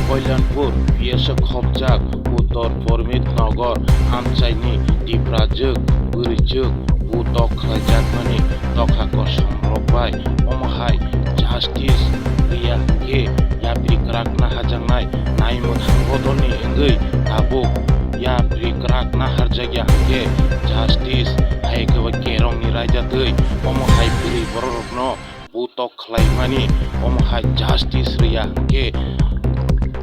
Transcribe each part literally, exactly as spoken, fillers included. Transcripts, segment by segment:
Kalyanpur P S o khopjak Uttor Parmit Nagar amchaini Tiprajwk bwrwijwk butok khlaijakmani tokha kosom rok bai omo hai justice riya hwnkhe yapri kwrak naharjaknai naimwthang bodolni wngwi tabuk yapri kwrak naharjakya hwnkhe justice hai khe bo kerongni raida twi omo hai bwrwi borok rokno butok khlaimani omo hai justice riya hwnkhe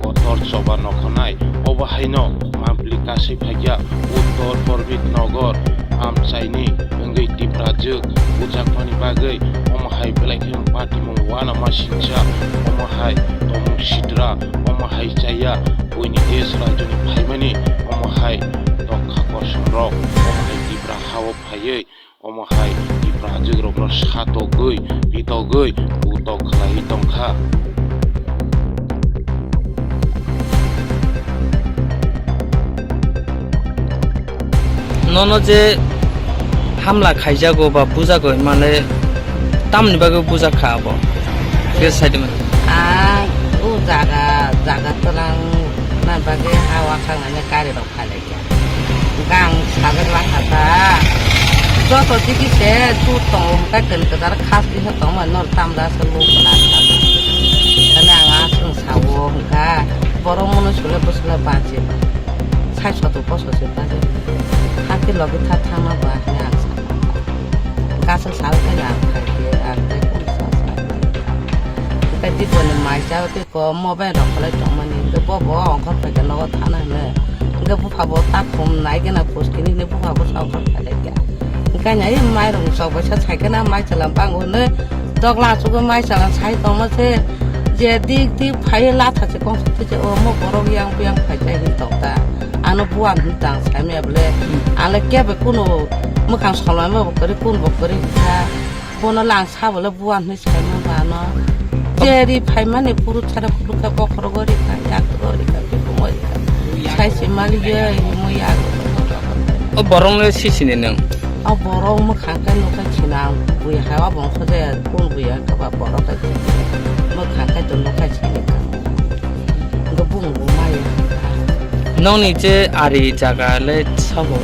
kotor choba nokhonai. Obo haino mampli kasui phaikya Uttor Parbit Nagar amchaini wngwi Tiprajwk bujakmani bagwi omo hai belai kheno patimung uanama singcha omo hai tomung sitra omo hai chaya buini desh rajyoni phaimani omo hai tokha kosom rok omo hai Tipra hao phaiwi omo hai Tiprajwk rokno satogwi pitogwi butok khlaiwi tongkha. Nono je hamla khaijago ba bujago himale tamni bagwi bujakha abo? Khe saidi mano. Ang o jaga, jaga twlang na bagwi ha wakhang ani gari rok phailaikha. Gang sajak lakha ta. Joto digi se tu tongo hwnkhe kwn kwchar khas bisa tongma nor tamra se luk kwna kha. Ani ang aswng sao hwnkha borok mono sule bwswla baji. Sai soto poso se baji. Hakhe logi tha thangma ba hwnwi ang sa. Gasa sal khe ang khai khe ang tei kung sa sa. Hwnkhe diponi mai cha tei ko mobile rok kwlai tongmani hwnkhe bo bo ongkhor phaikhe nogo thana hwnwi. Hwnkhe bupha bo ta khum nai gana phuskini hwnwi bupha bo sa ongkhor phailaikha. Hwnkhe ani ai mairung chok bai sa saikhe na mai chwla bang hwnwi dogla achugwi mai chwla sai tongma se je dik dik phaiwi latha se kongsa twi se omo borok yang biyang phai chai hwn tong ta. Ano buan hwn tang saimaya bole. Ano kebo kuno mwkhang solmai ma bo kwrwi kun bo kwrwi hwnkha. Bono lang sa bole buan hwnwi saima bano. Jeri phaimani puruk sara puruk kha bokhorogo rikha, yago rikha, bikungo rikha. Sai se mali ye, mo yago. O borok no sisini nang. O borok mwkhang khe nukha sinang, buya hai o bongso jaya, kun buya khe ba borok khe. Mwkhang khe to nukha sini kha. Ngo bung bung maya. Nokni je ari jaga le sabo.